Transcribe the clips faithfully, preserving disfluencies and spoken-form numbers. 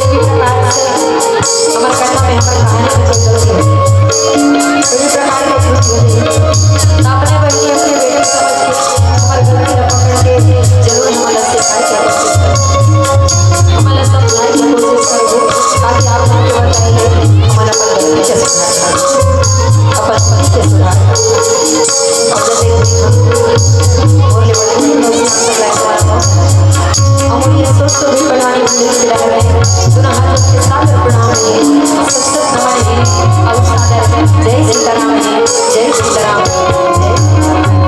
इसी प्रकार से हमर कथा में हमर कहानी में कोई गलती हो, कोई प्रकार के झूठ हो, तो अपने बहिनी, अपने बेटी समझ के हमर गलती ला पकड़ के जरूर हमन ला सिखाए के कोशिश करबो। हमन ला समझाए के कोशिश करबो, ताकि आप मन के बताए ले हमन अपन गलती के सुधार करबो, अपन गलती के सुधार करबो। और जैसे कि हम बोले, बोले, बोले, बोले, हम ये सोच को भी प्रणाली मंदिर से लहर में दोनों हाथों के साथ प्रणाम है, सत सत नमन है, और सादर जय सीताराम है, जय सीताराम, जय सीताराम।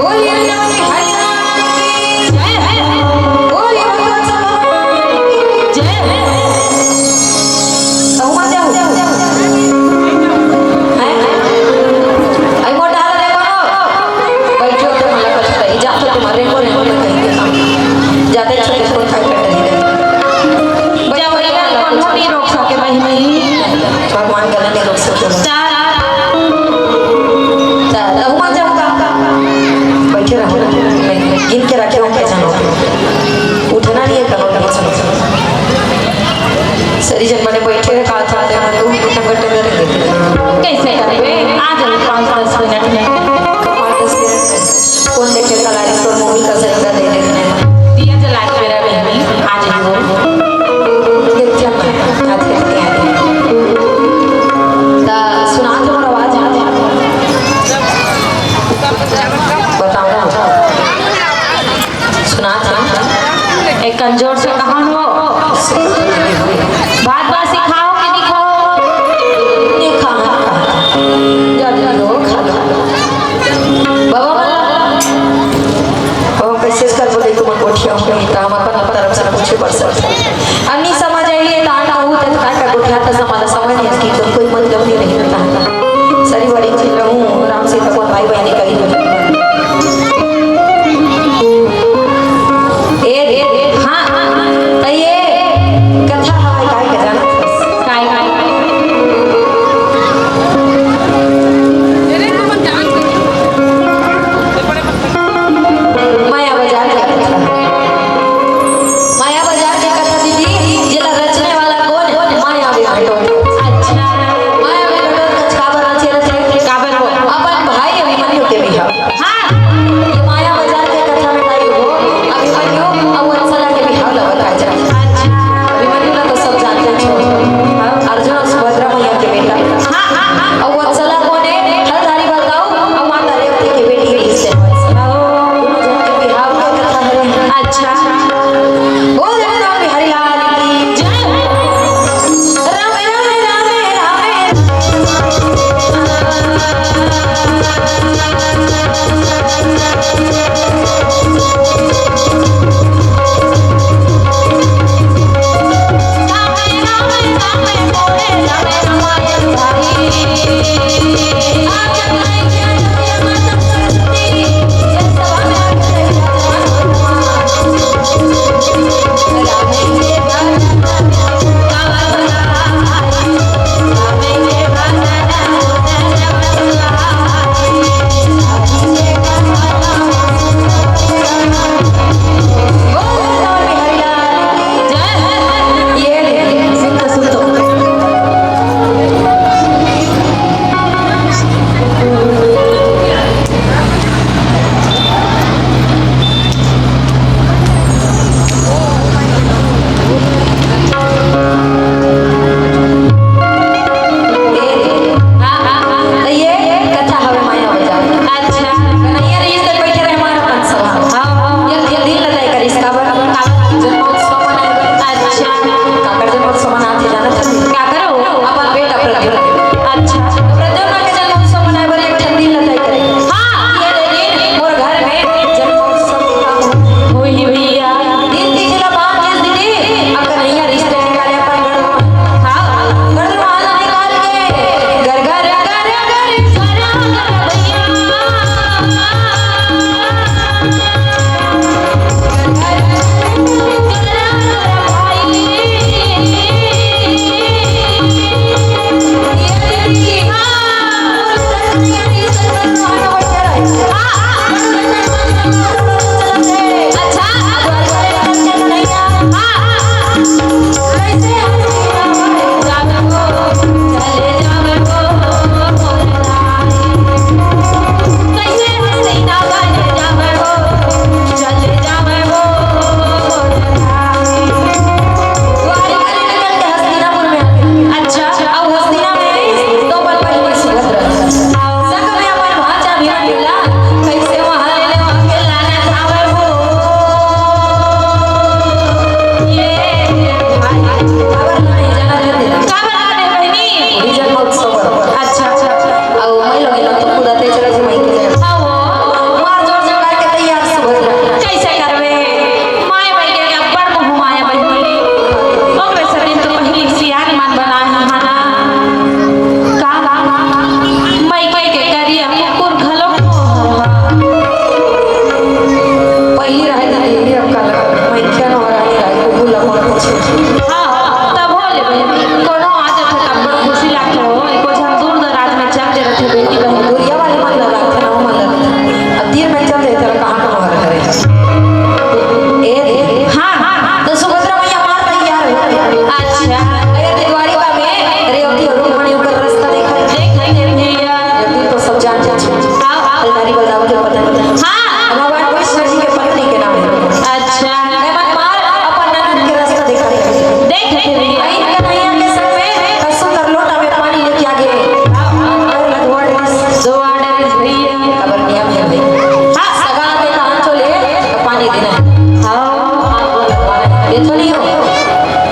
बोलिए नमन हरियाणा की जय है, बोलिए भगवत भगवान की जय है। तो मत जाओ। हैं? आई मोटा हाल रे करो। बैठो तो मला कुछ कही जा तो तुम्हारे को रे को कही के काम। जाते छोटे छोटे खाई कर डरी। बजा भैया कौन हो नहीं रोक सके भाई नहीं। भगवान गला नहीं रोक सके। चार। चार। लहू मत जाओ का। बैठे रहो। गिन के रखे हो पहचानो। उठना नहीं है करो। सरी जन मने बैठे रहे, का था, ते मन तो टंगर टंगर रहे। कैसे करबे? आ जाओ पाँच दस मिनट में। पाँच दस मिनट में। कौन देखे कलारी तोर मम्मी का सही का दे देखने में। दिया जला के मेरा बहनी, आ जाइए। ये क्या बात है? आज कैसे आ गई? ता सुना तो आवाज आ। बताओ ना। सुनात हे। एक कमजोर से कहान हो। भात बासी खाओ कि नहीं खाओ? नहीं खाओ। जल्दी लो, खा लो। बाबा, बाबा, कैसे कर बोले तुम गोठिया हो गई, तो हम अपन तरफ से कुछ कर सकते हैं। अन्नी समझ आइए, तान कहूँ, तत्काल का गोठिया था, समाला समझ नहीं, इसकी तो कोई मतलब नहीं रहता। सरी बड़ी चीज रहूं, राम सीता को भाई बहनी कही। ए, ए, हाँ, हाँ, हाँ। त ये कथा हमारे काय के जाना? काय, काय, काय? माया बाजार के कथा। माया बाजार के कथा दीदी, जेला रचने वाला कोन? माया विघटोत्कच। अच्छा। माया विघटोत्कच काबर रचे रथे? काबर वो? अपन भाई अभिमन्यु के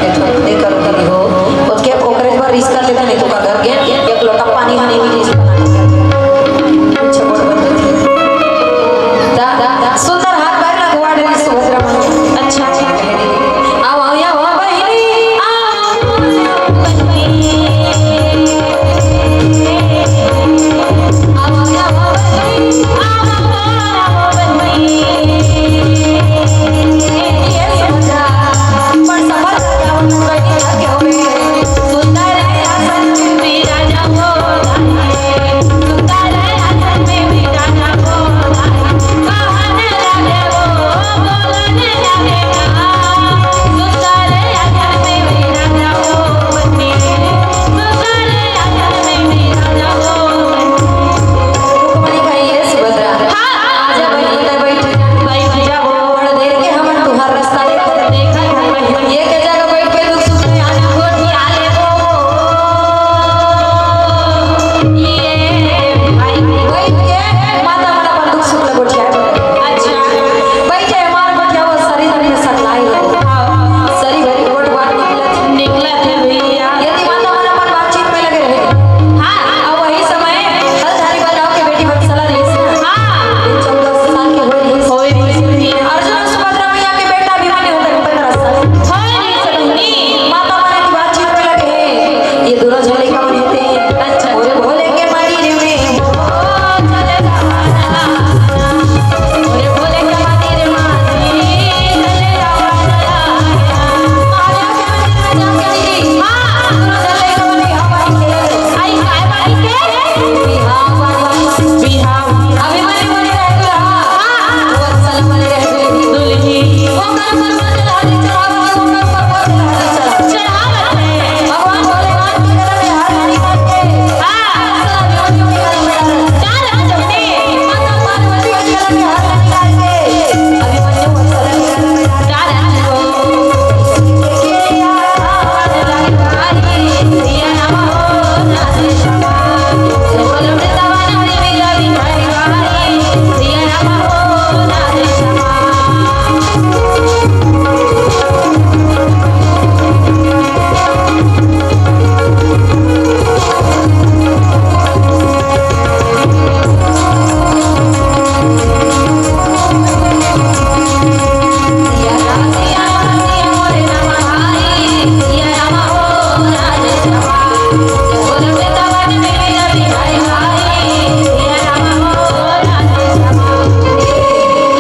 देखो, देखो, देखो, ओतके ओकरे बर रिश्ता लेता नहीं, तो घर के एक लोटा पानी वानी भी नहीं। अच्छा, बोल, बोल। दा, दा, सुंदर हाथ पैर लगवा दे सुभद्रा मैया। अच्छा, अच्छा। आओ, आओ, या हो बहिनी, आओ, बहिनी। आओ, या हो बहिनी, आओ, आओ, बहिनी। रुक्मणी कही, "हे सुभद्रा, हाँ। आजा बहिनी, तैं बैठ, बैठ जा हो। बड़ देर के हमन तुहार रास्ता देखत हन। ये के जगह बैठ के दुख सुख में आना हो, कि आ ले हो।" ये भाई, बैठ के माता मन अपन दुख सुख ल गोठियाए बर। अच्छा। बैठे हमार गोठियावत शरीर में सकलाई हो। हाँ। शरीर भरी गोठ बात निकलत हे। निकलत हे भैया। यदि माता मन अपन बातचीत में लगे रहे। हाँ। अब वही समय जलधारी बलराम के बेटी वत्सला रहिस ना। हाँ। चौदह साल के होए रहिस। होए रहिस। अर्जुन और सुभद्रा मैया के बेटा अभिमन्यु होते पंद्रह साल। होए रहिस बहिनी। माता मन की बातचीत में लगे। ये दोनों झन लइका मन होते। अच्छा। और भोले के मंदिर में।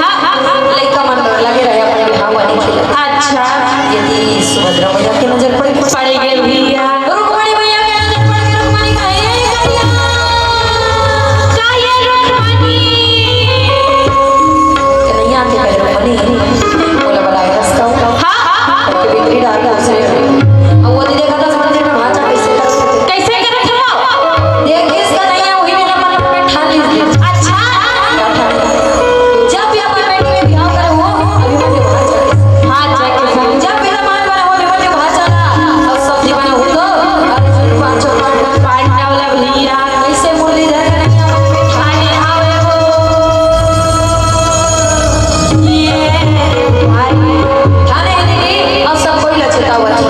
हाँ, हाँ, हाँ, लइका मन लगे रहे अपन बिहाव वाली खेल। अच्छा। यदि सुभद्रा मैया के नजर पड़, पड़ गए भैया। रुक्मणी मैया के नजर पड़ गए, रुक्मणी कहे, "ए कन्हैया।" कहे, "रुक्मणी।" कन्हैया के कहे, "रुक्मणी, बोला बड़ा रस्ता हो।" हाँ, हाँ, हाँ। करके बिक्री डाल के उसे। अब वो दे देखा था, समझ में भाषा कैसे करते थे। कैसे करत हे वो? देखिस कन्हैया, वही दिन अपन मन में ठान लीस। अच्छा। जब भी अपन बेटी में बिहाव करे हो, अभी मन में भाषा। हाँ, जाके। जब भी मन बना हो, अभी मन में भाषा ला। अब सब्जी बना हो तो, अरे पाँच सौ पाँच सौ पाँच सौ वाला भैया। ऐसे मुरलीधर कन्हैया मन में ठाने आवे हो। ये भाई, ठाने हैं दीदी, अब सब कोई लचकावत है।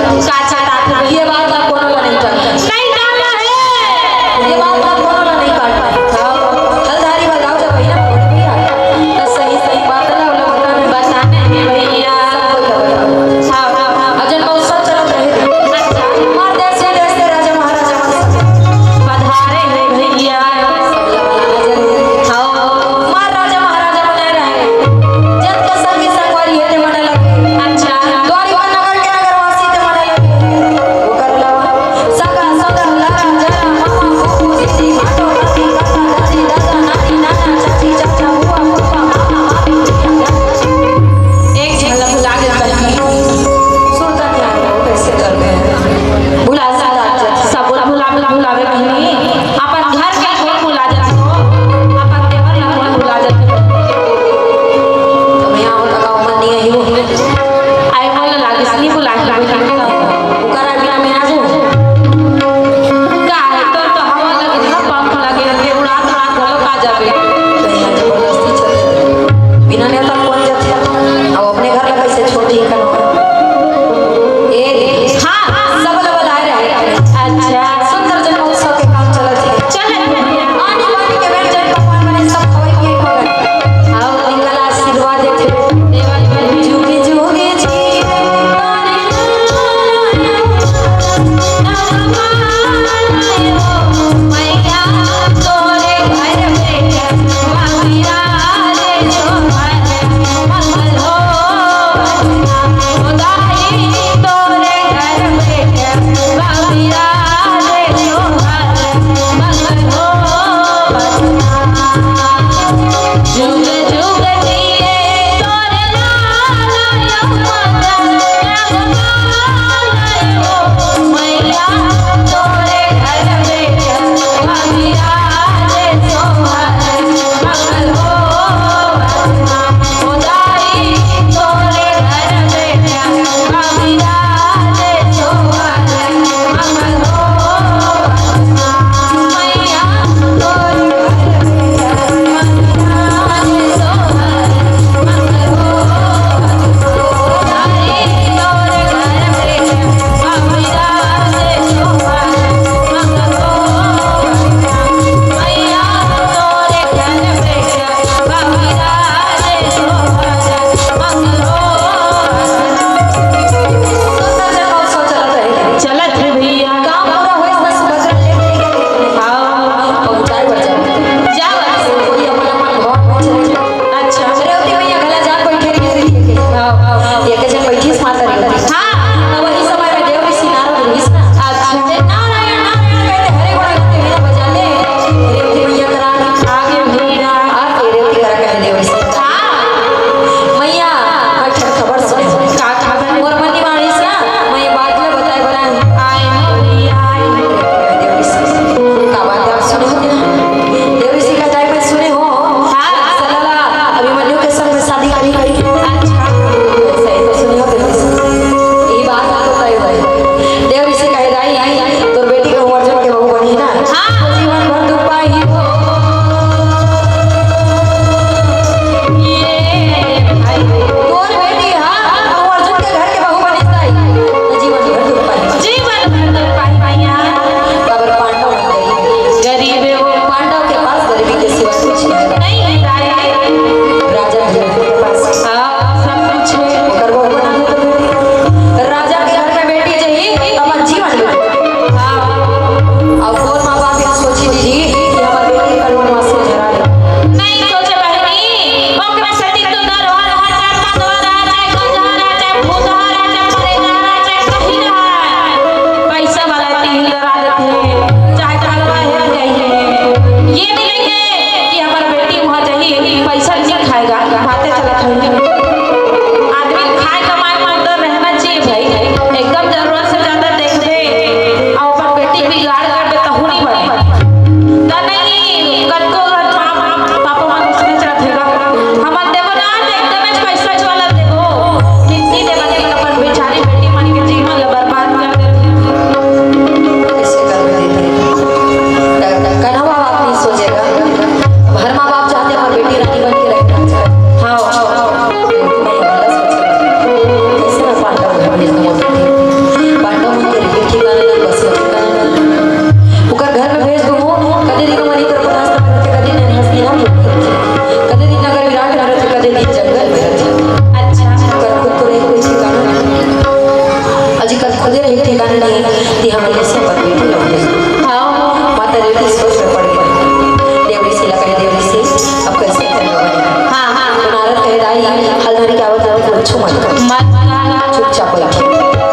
हमन जइसे अपन बेटी लोग हे। हाँ। माता रेवती सोच में पड़ गे। देवरी से लगा, देवरी से अब कइसे करना बने? हाँ, हाँ। तो नारद कहे, "दाई, हलधारी के आवत आवत कुछ मत कर। मत कर। चुपचाप बैठ।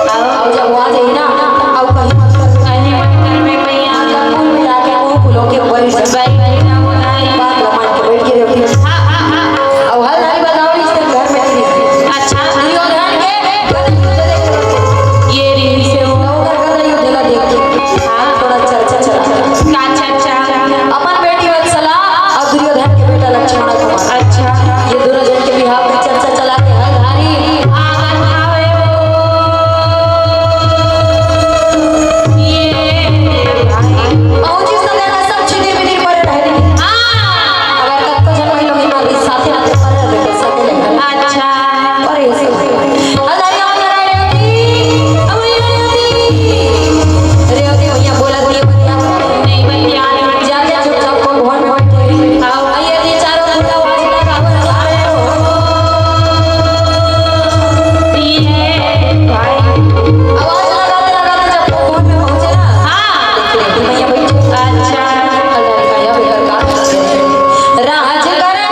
हाँ। अउ जब वो आ जाही ना, अउ कहीं मत कर। कहीं मत कर, मैं भैया। कुल मिला के वो फूलों के ऊपर ही सब। भाई, भाई, भाई। बात ला मान के बैठ गे रेवती। हाँ, हाँ, हाँ, हाँ। अउ हलधारी बताओ, इस दिन घर में नहीं रही। अच्छा। दुर्योधन के ये रही से वो। ओकर गदा युद्ध ला देख के हाँ। थोड़ा चर्चा चला। का चर्चा? अपन बेटी वत्सला अउ दुर्योधन के बेटा लक्ष्मण कुमार। अच्छा। ये दोनों जन के बिहाव के चर्चा चला के हलधारी आगत आवे वो। ये भाई। पहुंची सब जना सब छितिर बितिर परे रहे। हाँ। अगर कतको जन वही लोग इनका साथे आते परे रहे, साथे रहे। अच्छा। अरे, अरे, अरे, रेवती, अब ये रेवती। रेवती भैया बोला दिए बतिया। नहीं बतिया। जाके चुपचाप को भवन में बैठे। आओ। ये दी चारों मुंडा आवाज लगा, आवाज लगा। ये भाई। आवाज लगाते लगाते जब वो भवन में पहुंचे ना, हाँ। देखिए, रेवती भैया बैठे। अच्छा। अल्लाह का या बेटा का। राज करत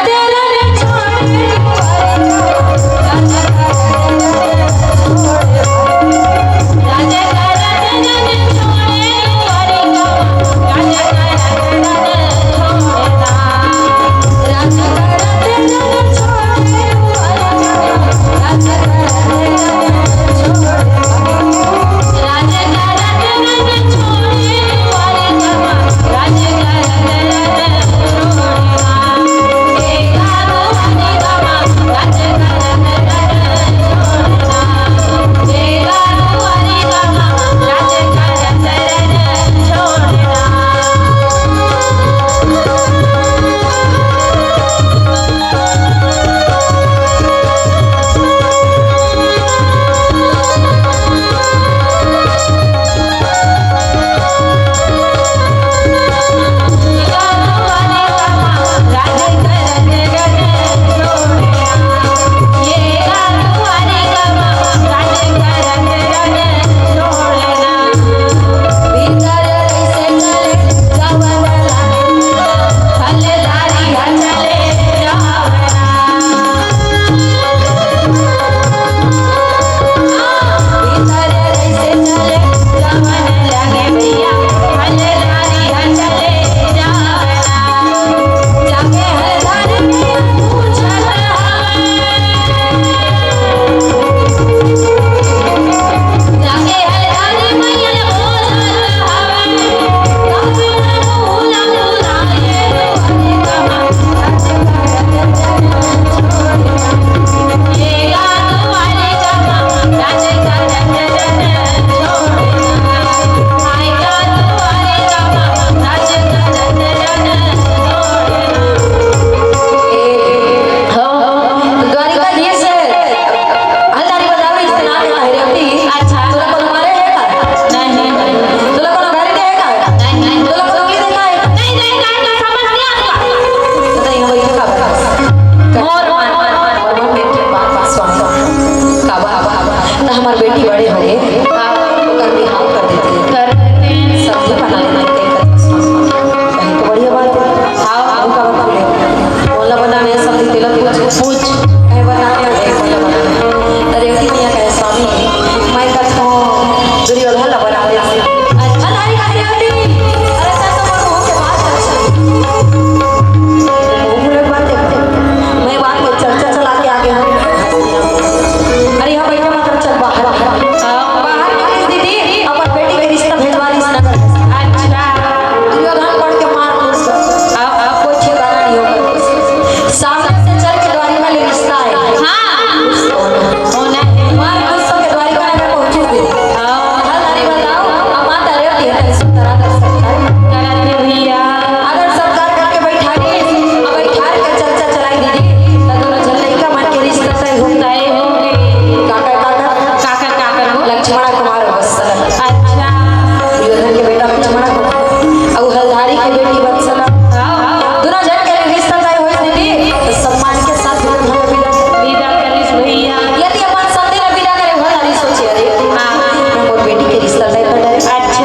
रन द्वारिकाधीश हलधारी बजावे इसके नाम है रेवती। अच्छा। तोला कोनो मारे हे का? नहीं। तोला कोनो गारी दे हे का? नहीं। तोला कोनो उंगली दे का हे? नहीं, नहीं, नहीं, नहीं, समझ नहीं आता। तो नहीं, हम इधर का बता। मोर मन, मन, मन, मन, मन, मन, स्वामी। का बा, बा, बा। ना हमार बेटी बड़े हो गए। हाँ। ओकर बिहाव कर देते हैं। कर देते हैं। सब बना लेना है, कहीं तो बढ़िया बात है। हाँ। वो का बता ले। मोला बनाने सब तेला पूछ। पूछ। कहे बनाने, कहे मोला बनाने। त रेवती मैया कहे, "स्वामी, मैं कथों दुर्योधन ला बना दे।" अच्छा। अरे, अरे, अरे, अरे, अरे, त तो मोर मुंह के बात अच्छा। मुंह के बात है। मैं बात को चर्चा चला के आगे हूँ। अरे, यहाँ बैठा मत, चल बाहर। हाँ। बाहर निकल दीदी, अपन बेटी के रिश्ता भेजवा दी नगर। अच्छा। दुर्योधन पड़ के मार घुस। आओ, आओ। कोई ठिकाना नहीं होगा। सामने से चल के द्वारिका ले रिश्ता है। हाँ। होना है। मार घुस के द्वारिका में पहुंचे थे। आओ। हलधारी बताओ, अब माता रेवती है, तनी सुन करा दे सकता है। करा दे भैया। आदर सत्कार करके बैठा के, अब बैठा के चर्चा चलाई दीदी। त दोनों झन लइका मन के रिश्ता तय हो। तय हो गए। काका, काका। काका, काका हो। लक्ष्मण कुमार वत्सल। अच्छा। दुर्योधन के बेटा लक्ष्मण कुमार। अउ हलधारी के बेटी वत्सला। हाँ, हाँ। दोनों झन के रिश्ता तय होइस दीदी, त सम्मान के साथ दुल्हन ला विदा कर। विदा करिस भैया। यदि अपन संधि ला विदा करे, हलधारी सोचे, "अरे, हाँ। मैं मोर बेटी के रिश्ता तय कर डारे।" अच्छा।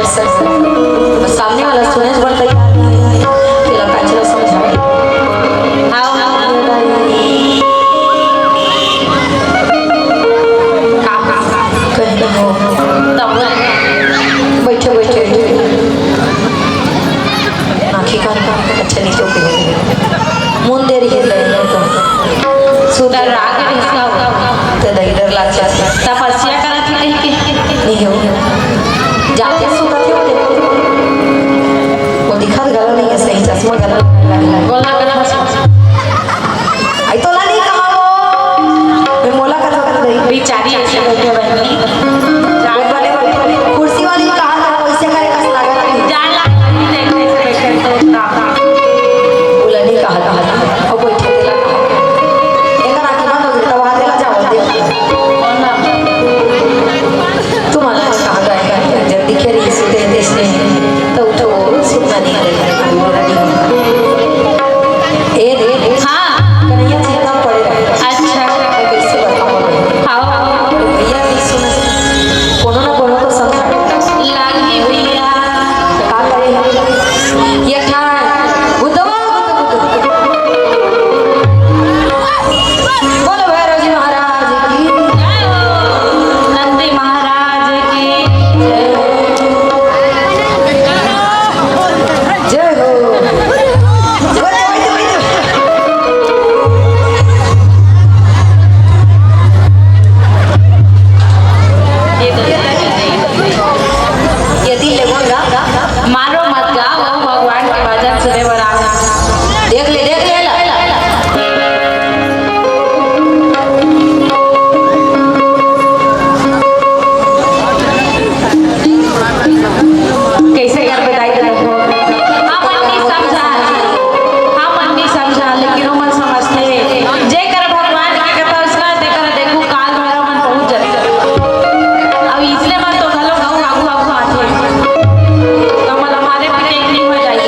बस सामने वाला सुने बर तैयार नहीं है। तेला का चला समझा। आओ, आओ। का, का, का? कहीं हो। तब बैठे, बैठे। आँखी कान अच्छा नहीं चौके। मुंदेरी है, तो सुधर राग है इसका। तो दही डर लाग जाता। तपस्या करत ही कहीं के। नहीं हो। जाके सुता थे वो, देखो। वो दिखा गला नहीं है, सही चश्मा गला नहीं है। बोला गला बस। आई तोला नहीं कहा वो। मैं मोला कहा था नहीं। बिचारी ऐसे बैठे बहनी। वो बड़े, बड़े, बड़े कुर्सी वाली कहा था, वैसे करे कस लगा नहीं। जान लगा नहीं, देख, देख, देख, देख, देख, देख। बोला नहीं कहा था। अब बैठे दिला कहा। एक राखी बांध हो गई, तब आते ला जाओ, देख। तुम्हारा कहा गया है, जब दिखे रही सुते देश में, तो उठो, सुतना नहीं है। ए, ए, हाँ। कन्हैया चिंता पड़े रहे। अच्छा। मैं कैसे बताऊँ? हाँ, हाँ। भैया भी सुन, कोनो ना कोनो तो समझा। लागी भैया। का करे? ये ठान, बुद्धवा, बुद्ध, बुद्ध। बोलो भैरव जी महाराज की। जय हो। नंदी महाराज की। जय हो। जय हो। ये दिल ले बोल गा। मारो मत गा, वो भगवान के भजन सुने बर आ। देख ले, देख ले ला। कैसे कर बताई तेरे को? हम मन नहीं समझा, हम मन नहीं समझा, लेकिन वो मन समझते हैं। जेकर भगवान के कथा उसका, तेकर देखो काल भैरव मन पहुंच जाते। अब इसलिए मन तो घलो कहूं आगू आगू आथे। तो मन हमारे भी टेकनी हो जाएगी।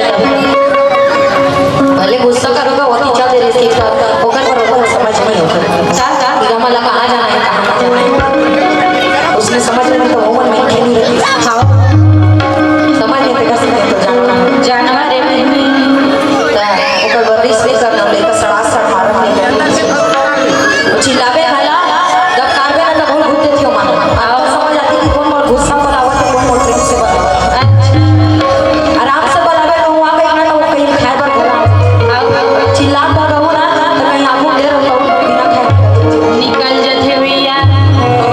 भले गुस्सा करोगा, वो खींचा दे रही थी, ओकर पर ओकर समझ नहीं होगा। का, का? कि हमला कहाँ जाना है, कहाँ ना जाना है। उसने समझ में तो वो मन में खेली रहती। हाँ। समझ में तो कैसे नहीं तो जानवर। जानवर है भाई। तो ओकर बर रिस नहीं करना, लेकर सड़ा सड़ मारना नहीं करना। चिल्लावे खाला, जब कारबे ना, तब भूल भूल देती हो मानो। आपको समझ आती कि कौन बहुत गुस्सा पर आवत है, कौन बहुत प्रेम से बतावत है। अच्छा। आराम से बलावे कहूँ, आ गई ना, तो वो कहीं खाए बर घला। चिल्ला कर कहूँ ना, तो कहीं आगू दे रहो, तो बिना खाए निकल जाते भैया।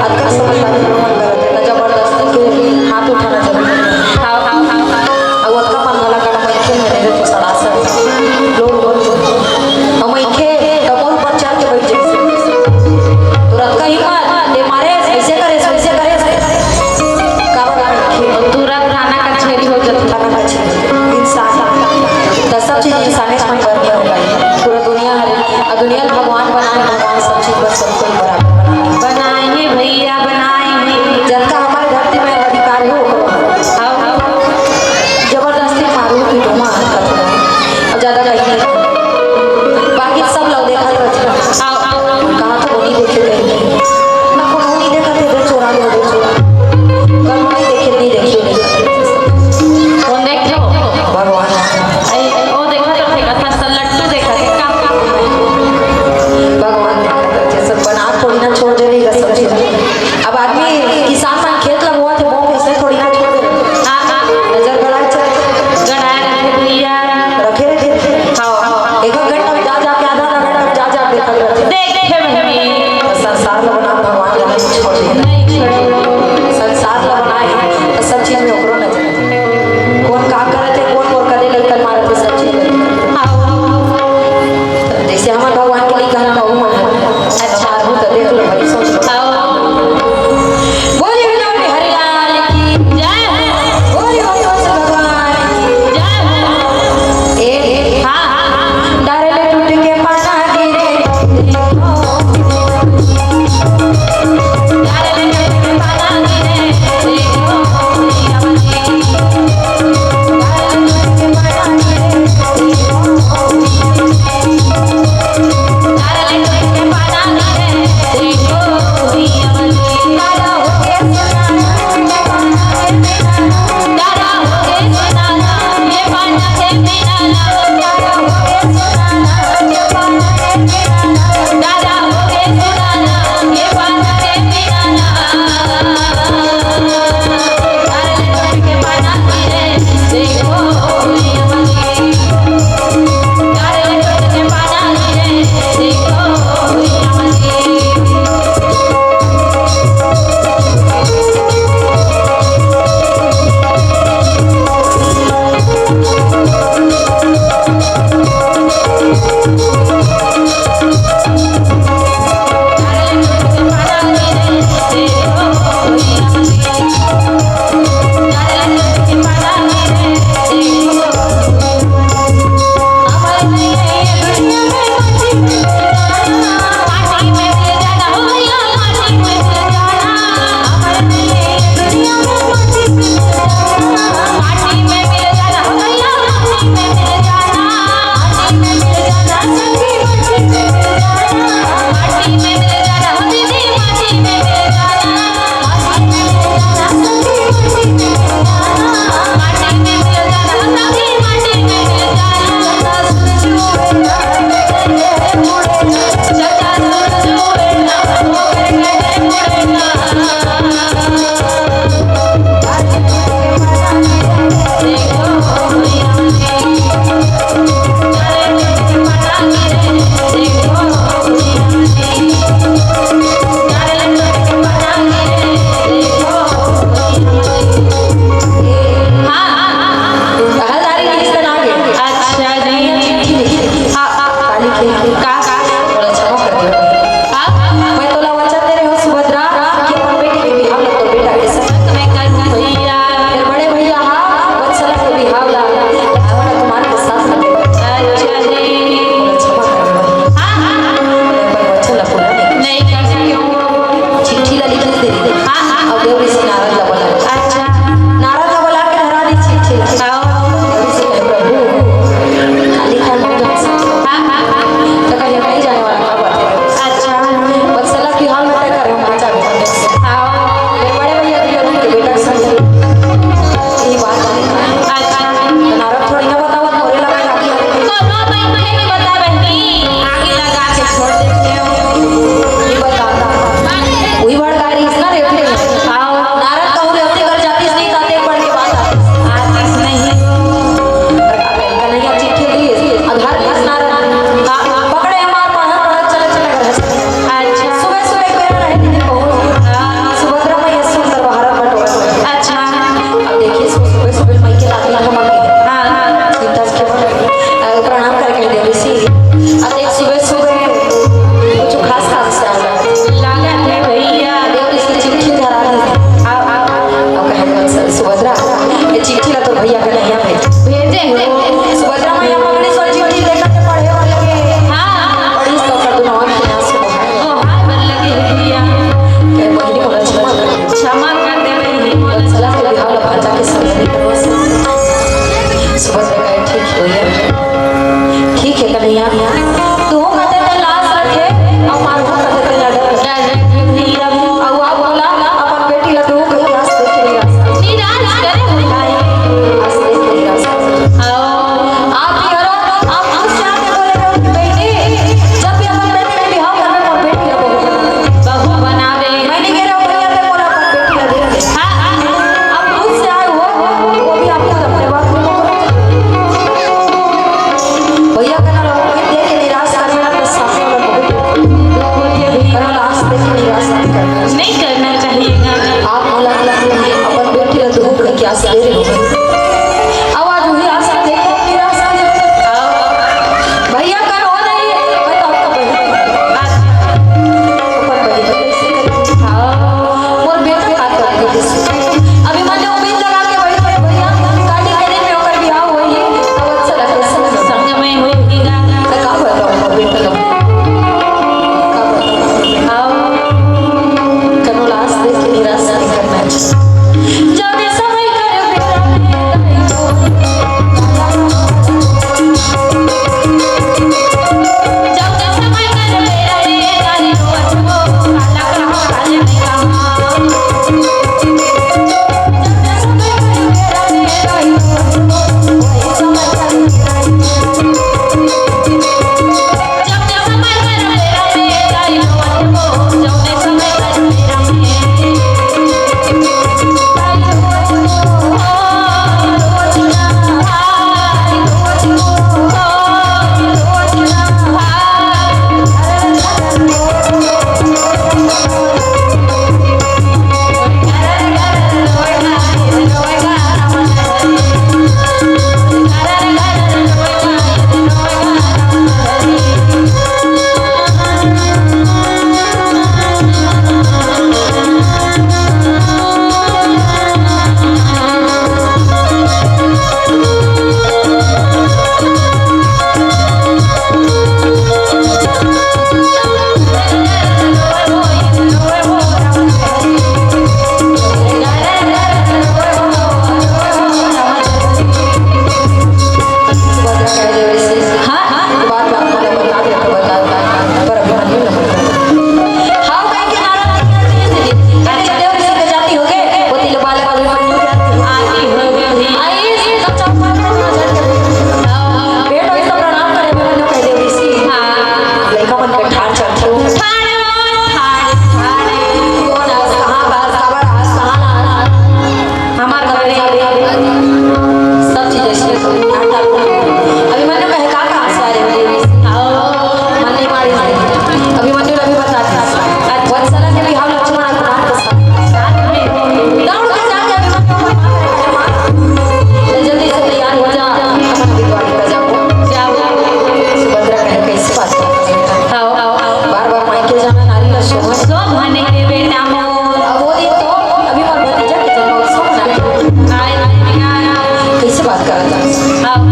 अतका समझदारी तो मन करत है, जबरदस्ती के हाथ उठाना जरूरी है। हाँ, हाँ, हाँ, हाँ। अब अतका मन वाला काम मैं क्यों मेरे तो सड़ा सड़। लोग बोल, हम इनके कमर पर चढ़ के बैठ जाए। तुरंत कहीं मत, ये मारे, ऐसे करे, वैसे करे। काबर आए? तुरंत थाना कचहरी हो जाता। थाना कचहरी। इंसान। तो सब चीज इंसाने से बन गया होगा। पूरा दुनिया हरे, और दुनिया में भगवान बनाए, भगवान सब चीज पर सब कोई बराबर बनाए। बनाए हैं भैया, बनाए हैं। जनता हमारे धरती में अधिकार हो। हाँ, हाँ। जबरदस्ती मारू पीटू मार। अब ज्यादा कहीं नहीं। बाकी सब लोग देखा तो अच्छा। आओ, आओ, आओ। कहाँ तो नहीं देखे कहीं। ना कोनो नहीं देखा थे, इधर चोरा लो, उधर चोरा। कल नहीं देखे, नहीं देखे, नहीं देखे। कौन देखे हो? भगवान। आई, ओ देखा तो देखा था, लट्टू देखा था, काम, काम। भगवान देखा था, जैसे बना थोड़ी ना छोड़ दे रही, कसम से। अब आदमी, किसान मन खेत लगवा थे, वो कैसे थोड़ी ना छोड़ दे। हाँ, हाँ। नजर गड़ा चल। गड़ा रहे भैया। आओ। प्रभु, खाली खान हो गया। हाँ, हाँ, हाँ। तो कहीं नहीं जाने वाला, का बात है? अच्छा। वत्सला की हाल में तय कर रहे हो, कहाँ जावे? आओ। मेरे बड़े भैया की बेटी के बेटा के संग। ये बात है। अच्छा। तो नारद थोड़ी ना बताओ, मोरे लगा जाती है। कोनो बात नहीं बता बहनी, आगे लगा के छोड़ देते हो। ये बता। वही भड़का रही है ना रेवती। आओ। नारद कहूँ रेवती घर जातीस नहीं, ताते पढ़ के बात आतीस। आतीस नहीं। कन्हैया चिट्ठी दी, आधार लीस नारद। हाँ, हाँ। पकड़े हमार पढ़ा, पढ़ा, चले, चले घर। अच्छा। सुबह, सुबह बेरा रहे, दीदी कहूँ। हाँ। सुभद्रा मैया सुंदर बहारत बटोरा। अच्छा। अब देखिए, सुबह, सुबह माई के लात में हमर हाँ, हाँ। सीता जी के प्रणाम करके देवी सी। अब देख, सुबह, सुबह कुछ खास, खास से आला। लागत है भैया। देवी सी चिट्ठी धरा दी। आओ, आओ, आओ। अब कहे, "सुभद्रा, ये चिट्ठी ला तोर भैया के नैया भेज।" भेजे हो। सुभद्रा मैया पकड़ी सो चिट्ठी लेकर के पढ़े वाले के। हाँ। बड़ी सकर दुनवा के आंसू बहाए। ओ, हाय, बन लगे हो भैया। कहे, "बहिनी, मोला क्षमा कर।" क्षमा कर दे बहिनी, मोला चला के बिहाव ला भांचा के समय में करो। सुभद्रा कहे, "ठीक है भैया, ठीक है कन्हैया, तू कहते ते लाज रखे, अउ मारू कहते ते ला डर।" डर रखे भैया। अउ आप बोला, अपन बेटी ला दुख के आस देखे निराश। निराश करे हो भाई। आस देखे निराश। आओ। आप यारो, आप खुद से आके बोले रहे हो कि बेटी, जब भी अपन बेटी के बिहाव करबे, मोर बेटी ला बहू। बहू बनावे। मैं नहीं कह रहा हूँ भैया, मैं बोला अपन बेटी ला दे दे। हाँ, हाँ। आप खुद से आए हो, वो भी आपको अपने बात में बोलो। भैया का नाम कोई दे के निराश करने वाला, तो सामने वाला बहुत दुख होती है भैया। करो लास्ट दे के निराश नहीं करना चाहिए। नहीं करना चाहिए। आप बोला, अपन बेटी ला दुख की आस दे रहे हो। आवाज हुई, आस दे के निराश नहीं करना। भैया का रो रही है, मैं तो आपका बहिन हूँ। ऊपर बहिन कैसे करूँ? हाँ। मोर बेटा का कर दी किसी। अभी मैंने उम्मीद लगा के बैठ गए भैया, काली करीब में होकर बिहाव हुई है, तो अच्छा लगता है, संग में होएगी। मैं का बताऊँ, मोर बेटा का। का बताऊँ? हाँ। कनो लाश देख के निराश नहीं करना चाहिए। जाने समय कर बेरा हाँ, हाँ, ये बात आप मुझे बता दे, तो बता दो। पर अभी मन में नहीं। हाँ, कहीं के नारा नहीं है, नहीं है, नहीं है। कहते हैं, "देव ऋषि के जाति हो गए, वो तिल बालक अभिमन्यु के आती हो गए।" आई, तो चौपट में नजर के। बेटो, इस प्रणाम करे, अभिमन्यु कह दे, "ऋषि।" हाँ। लड़का मन के ठाड़ चढ़ के। ठाड़, ठाड़, ठाड़। कौन है, कहाँ का, खबर है, कहाँ ना है? हमार घरे सब चीज ऐसे आटा। अभिमन्यु कहे, "का कहाँ से आए हो?" मन नहीं मारी। अभिमन्यु अभी बता दे। वत्सला के बिहाव लक्ष्मण और भगवान के साथ। दौड़ के जाके अभिमन्यु को मार रहे हैं, मार। तो जल्दी से तैयार हो जा, अपन अभी द्वारिका जाओ। जाओ। सुभद्रा कहे, "कैसी बात है?" आओ, आओ, आओ। बार बार मायके जाना नारी का शोभा। शोभा नहीं रे बेटा मोर। अब वो दिन तो अभी मोर भतीजा के जन्म उत्सव मनाए। आए, आए, आए, आए। कैसे बात करत हस? आओ।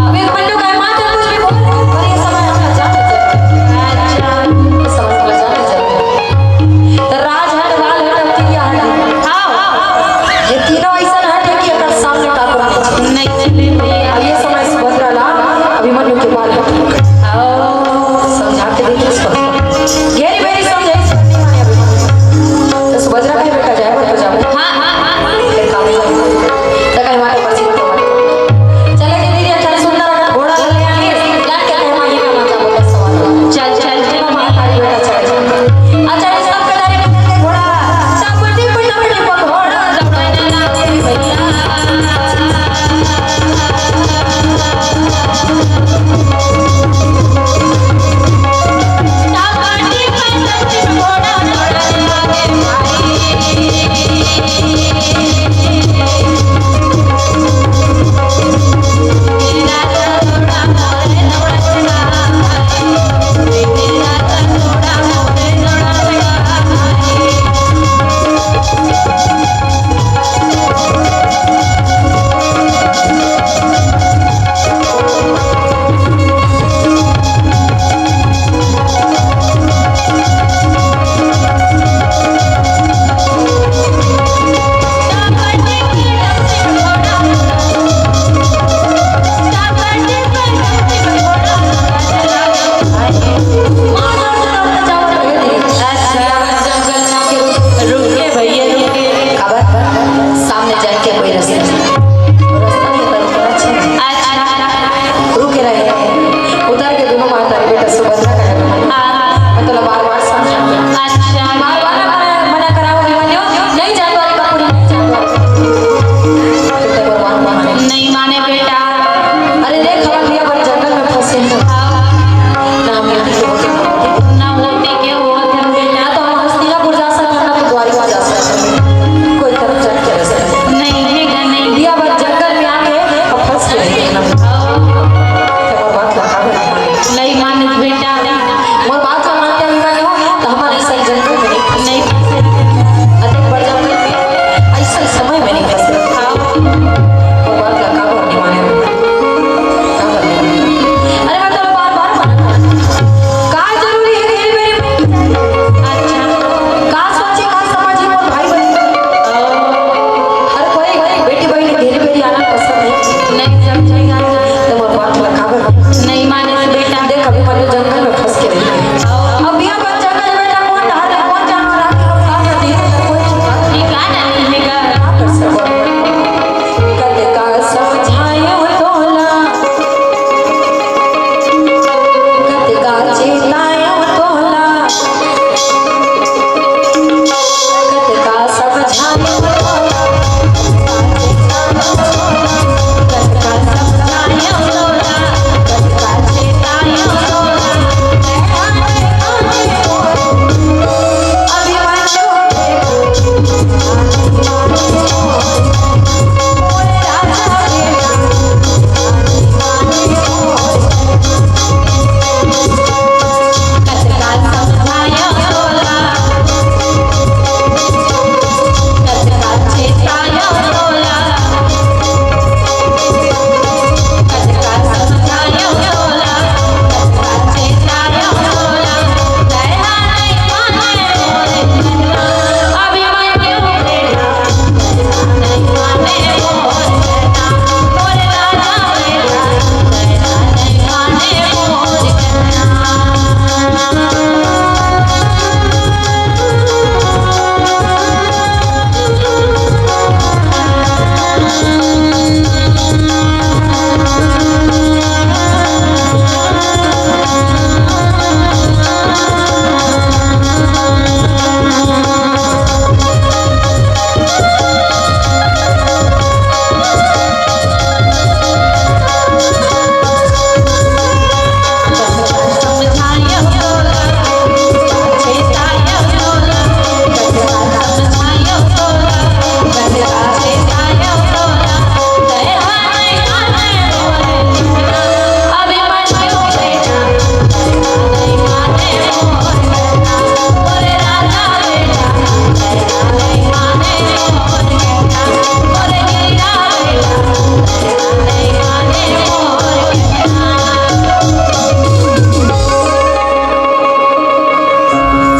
माने बेटा। अरे देख, हमर भैया बड़ जंगल में फंसे हैं। ना हम यहाँ के होते, ना होते के होते हम बेटा। ना तो हम हस्तिनापुर जा सकते हैं, ना तो द्वारिका जा सकते हैं। कोई तरफ जाके रह सकते हैं। नहीं, नहीं, नहीं। भैया बड़ जंगल में आके अब फंस गए हैं। तो मोर बात ला का नहीं माने बेटा। मोर बात ला मानते अभिमन्यु, तो हमर ऐसा जंगल में नहीं फंसे। नहीं। अरे बड़ जंगल में ऐसा समय में नहीं फंसे। हाँ। मोर बात ला काबर नहीं माने? काबर नहीं माने? अरे मैं तो बार-बार मानत हूँ। का जरूरी है घेरी बेरी? अच्छा। का सोचे, का समझी मोर भाई बहन? अरे कोई, कोई बेटी बहन घेरी बेरी आना पसंद है? नहीं, समझेगा। तो मोर बात ला काबर नहीं माने बेटा? देख, अभी मन जंगल में फंस के रही है। अब यहाँ पर जंगल बेटा कौन डहार है, कौन जानवर आके हम का कर दिए? कोई चीज का नहीं, का नहीं है का? का कर सको? कत का समझायो तोला, कत का चेतायो तोला, कत का समझायो तोला।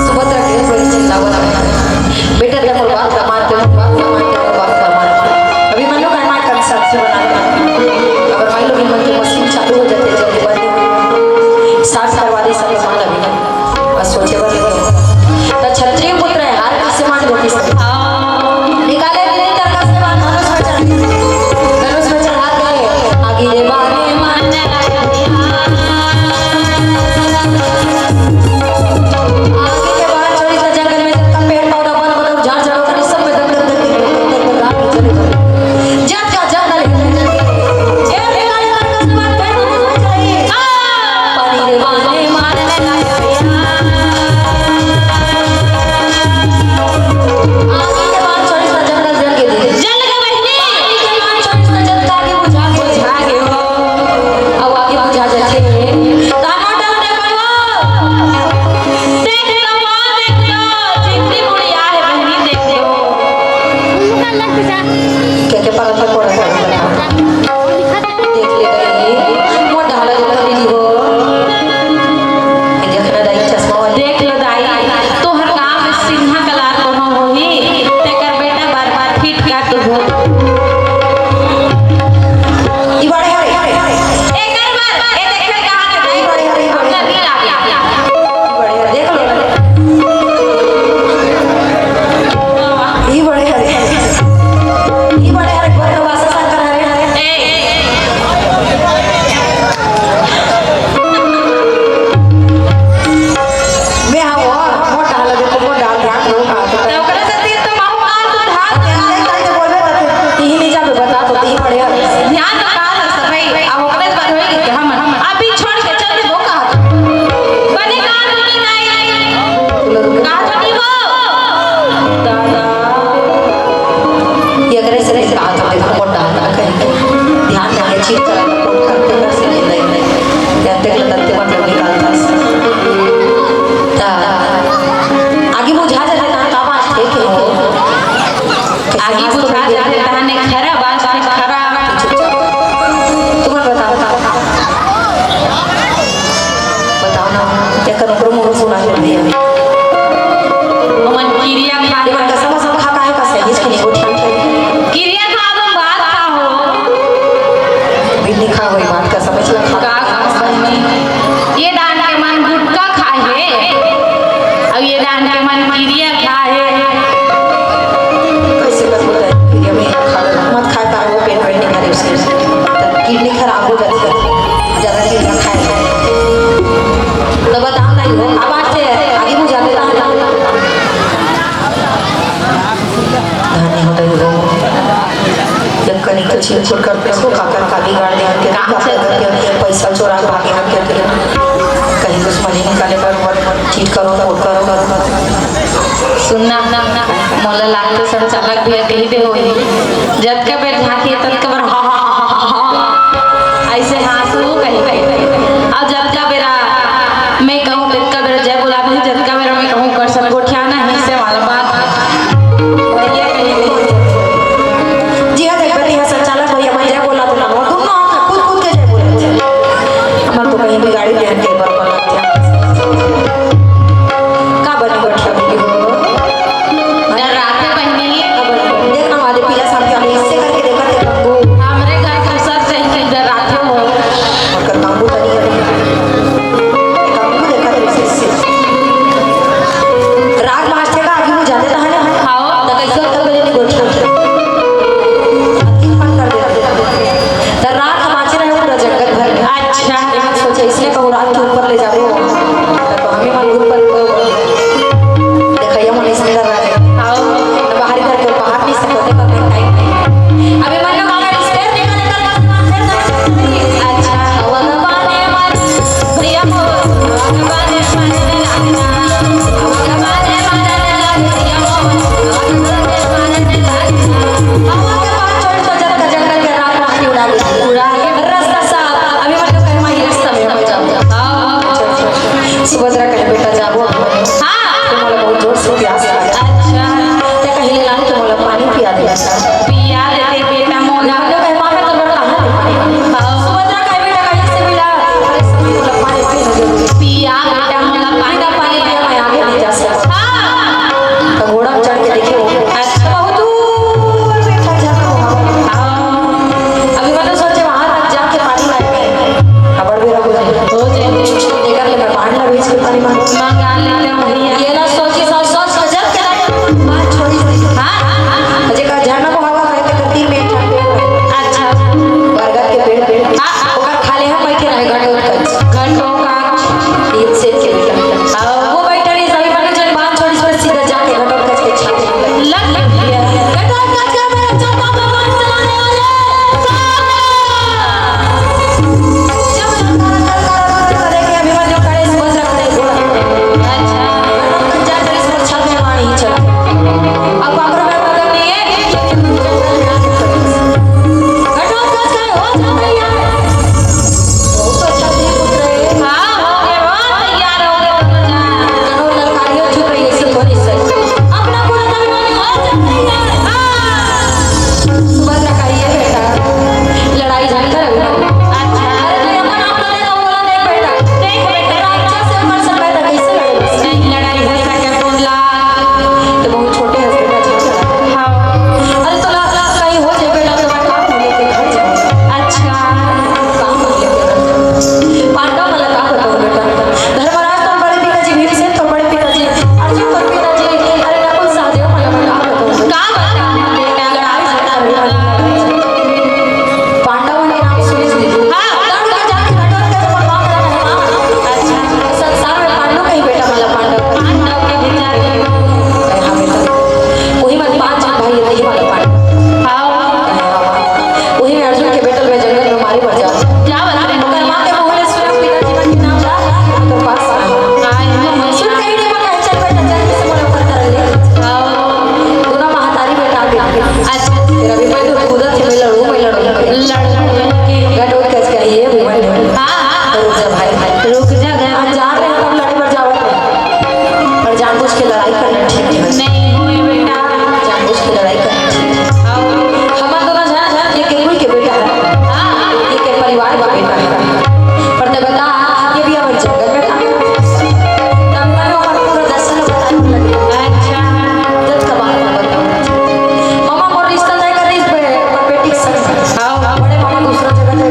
सुभद्रा के बड़ी चिल्लावत है, "बेटा, तब मोर बात ला मानते हो, बात ला मानते हो, बात ला मानते हो।" अभिमन्यु का मार कंस से बना दे। अगर मान लो कि मन के मशीन चालू हो जाते, जल्दीबाजी में साफ करवा दे, सब मान अभी। बस सोचे बस तो क्षत्रिय पुत्र है, हार कैसे मान लो किससे? निकाले कि नहीं, तब से बात धनुष में चढ़, धनुष में चढ़ा के आगे ये बात आगे के बात छोड़ी तो जंगल में जितना पेड़ पौधा, वन बन, बन, झाड़, झाड़, सब में दग, दग, दग, दग, दग, दग, आग चले जाए। जब का जंगल है। ए, निकाले, निकाले, ठीक तरह का कोट करते कर से ले ले। या तेरे लत्ते पर लोग निकालता। ता आगे बुझा जाता, का बात है कि हो? आगे बुझा जाता, तहने खरा बात से खरा। तुम बताओ, बताओ। बताओ ना, तेकर ओकरो मुंह सुना है भैया। ओमन किरिया खा ये मन कसम, कसम खा काहे का सही, इसके नहीं उठा। किरिया खा, अपन बात का हो। बिल्ली खा वही बात का समझ ला। का, का समझ में? ये डान के मन गुटखा खा है, अब ये डान के मन किरिया खा है। कैसे कर बोलता है? किरिया में खा, मत खा, तार वो पेट, पेट नहीं खा रही उसके। किडनी खराब हो जाती है। ज्यादा चीज ना खाए। तो बताओ ना, वो अब आज से आगे मुझे जाते कहाँ जाते? धन्य हो गई वो। जब कनिक तो छीन छोड़ करते हो, काकर का बिगाड़ दे हन के, काकर करके पैसा चोरा भागे हन के, कहीं दुश्मनी निकाले बर, बर, चीट करो, वोट करो, करो, करो। सुनना, मोला लागथे संचालक भैया कही दे होही, जतका बेर झांकी ततका बेर हा, हा, हा, हा, हा, ऐसे हाँसू कही, कही, कही। अउ जतका बेरा मैं कहूँ, ततका बेरा जय बोला दे, जतका बेरा मैं कहूँ, कर सक गोठियाना ही से वाला बात। भैया कही दे। जी हाँ, देखो, जी हाँ, संचालक भैया, मैं जय बोला तो ना, वो दोनों आँख कूद कूद के जय बोले। हमार तो कहीं भी गाड़ी ध्यान के ऊपर पलट गया। का बनी गोठिया बनी हो? डराते बहिनी। का बनी? देख ना, हमारे पीला साड़ी वाले इससे करके देखा थे, हमरे घर के सब सही से डराते हो। ओकर काबू बनी है। काबू देखा थे इससे। राग मास्टर का आगे मुझे जाने था, है ना? हाँ। तो कैसे होता है, मेरे को छोड़। तीन पाँच कर देते। तो राग हम आचे रहे पूरा जंगल भर में। अच्छा। सोचे इसलिए कहूँ राग के ऊपर ले जाओ। तो हमें मन ऊपर को देखइया मन ऐसे कर रहा है। हाँ। तो बाहर घर को बाहर नहीं सकते, तो कोई टाइम नहीं। अभी मन लोग अगर स्टेज निकाले कर बस मन फिर नहीं। अच्छा। भैया को सुभद्रा कहे, "बेटा, जाबो।" हाँ। तो मोला बहुत जोर से प्यास लगा। अच्छा। ते कहे, "लाल के मोला पानी पिया दे।" पिया देते बेटा मोला। हम लोग कहे, "माँ, मैं तो बड़ा हाथ पानी।" हाँ। सुभद्रा कहे, "बेटा, कहीं से मिला?" अरे, समय मोला पानी पीना जरूरी। पिया बेटा मोला पानी। बिना पानी पिया मैं आगे नहीं जा सकता। हाँ। तो घोड़ा में चढ़ के देखे, अच्छा। बहुत दूर में एक झरना हुआ। हाँ। अभी मतलब सोचे वहां तक जाके पानी लाए। अबड़ बेरा हो जाए। हो जाए। एकर ले मैं बाढ़ ना भेज के पानी मांग। मंगा लेते हैं भैया। ये ना सोची, सोच, सोच के जब क्या बात छोड़ी। हाँ, हाँ, हाँ। जेकर झरना को हवा है, तो तीन में एक ठंडे। अच्छा। बरगद के पेड़, पेड़।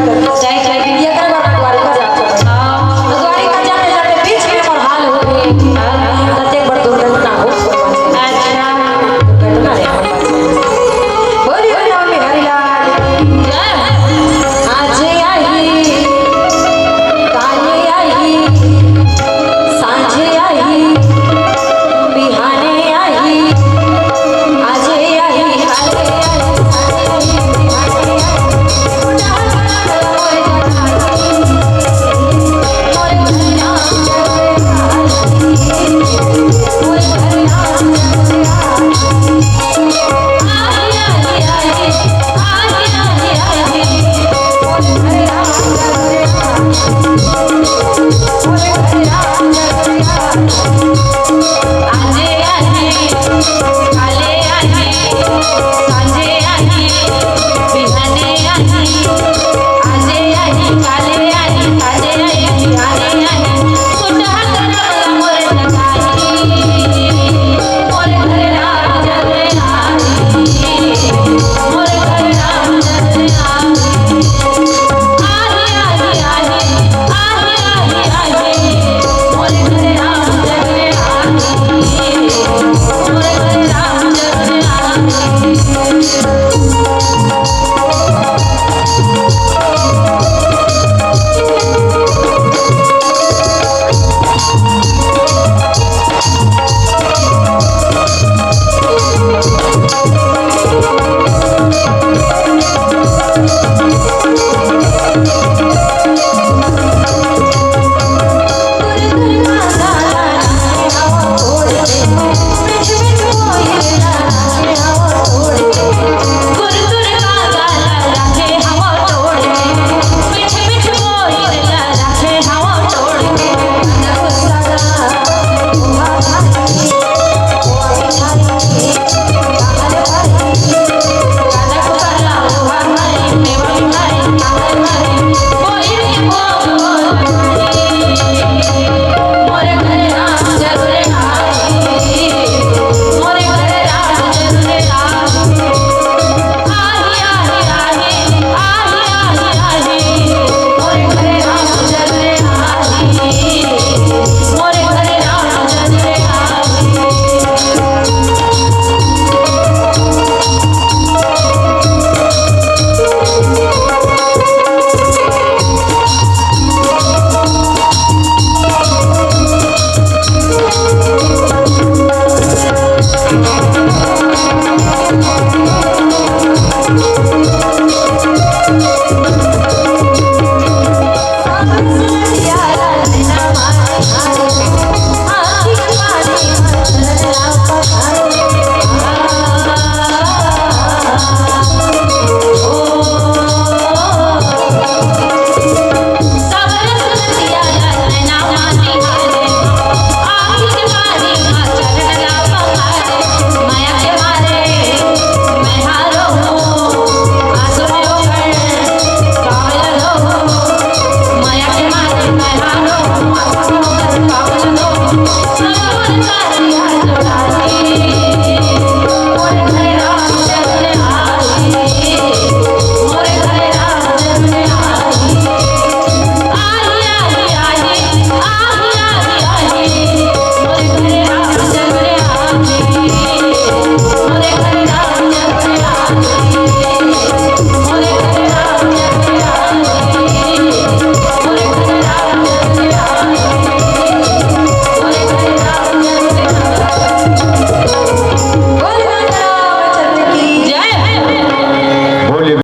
जाए, जाए। ये कर बार द्वारिका जाते हैं। हाँ। तो द्वारिका जाते जाते बीच में हमर हाल हो गए। हाँ। कते बड़ दुर्घटना हो। अच्छा। दुर्घटना रे हमर पास। बोलिए नवमी हरि लाल। जय। आज आही, काले आही, सांझे आही, बिहाने आही, आजे आही, काले आही।